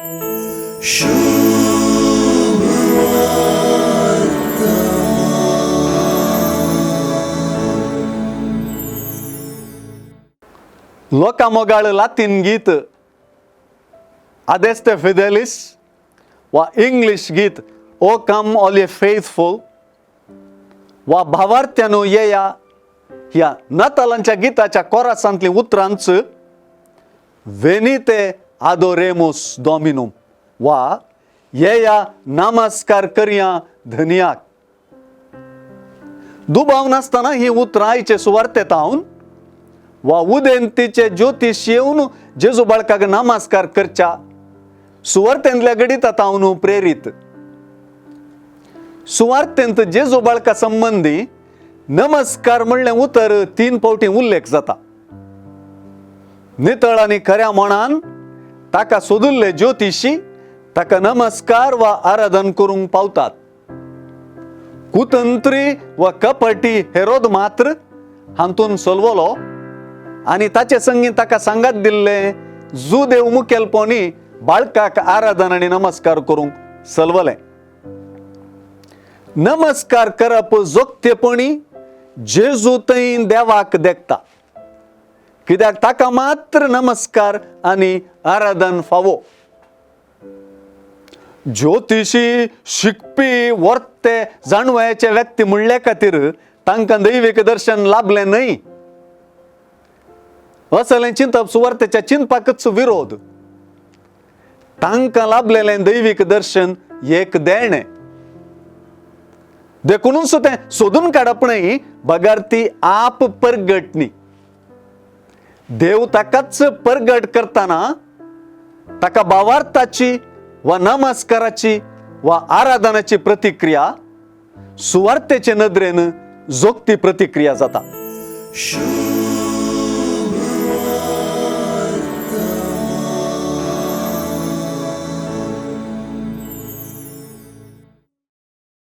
लोकां मोगाळ लातीन गीत आदेस्ते फिदेलीस वा इंग्लीश गीत O come all ye faithful वा भावार्थ्यानो येया ह्या नातालांच्या गिताच्या कोरासांतलीं उतरांच वेनिते आदोरेमूस डॉमिनूम वा येया नमस्कार करया धनयाक. दुबाव नासतना ही उतरां आयचे सुवार्तेत हावन वा उदेंतीचे ज्योतीश येवन जेजू बाळकाक नमस्कार करच्या सुवार्तेंतल्या गणितात हावन प्रेरीत. सुवार्तेंत जेजू बाळका संबंदी नमस्कार म्हणलें उतर 3 फावटी उल्लेख जाता. नितळ आनी खऱ्या मनान ताका सोदुल्ले ज्योतिशी ताका नमस्कार वा आराधन करूंक पावतात. कुतंत्री वा कपटी हेरोद मात्र हातून सोलवलो आनी ताचे संगी ताका सांगात दिल्ले जुदेव मुखेलपणी बाळकाक आराधन आनी नमस्कार करूंक सलवलें. नमस्कार करप जोगतेपणी जेजू थंय देवाक देखता, कित्याक ताका मात्र नमस्कार आनी आराधन फावो. ज्योतिशी शिकपी वर्ते जाणवयाचे व्यक्ती म्हणले खातीर तांकां दैवीक दर्शन लाभलें न्हय असलें चिंतप सुवार्तेच्या चिंतपाकच विरोध. तांकां लाभलेलें दैवीक दर्शन एक देणें, देखूनच तें सोदून काडप न्हय बगर ती आप परगट न्ही. देव ताकाच परगट करतना ताका भावार्थाची वा नमस्काराची वा आराधनाची प्रतिक्रिया सुवार्तेचे नदरेन जोगती प्रतिक्रिया जाता.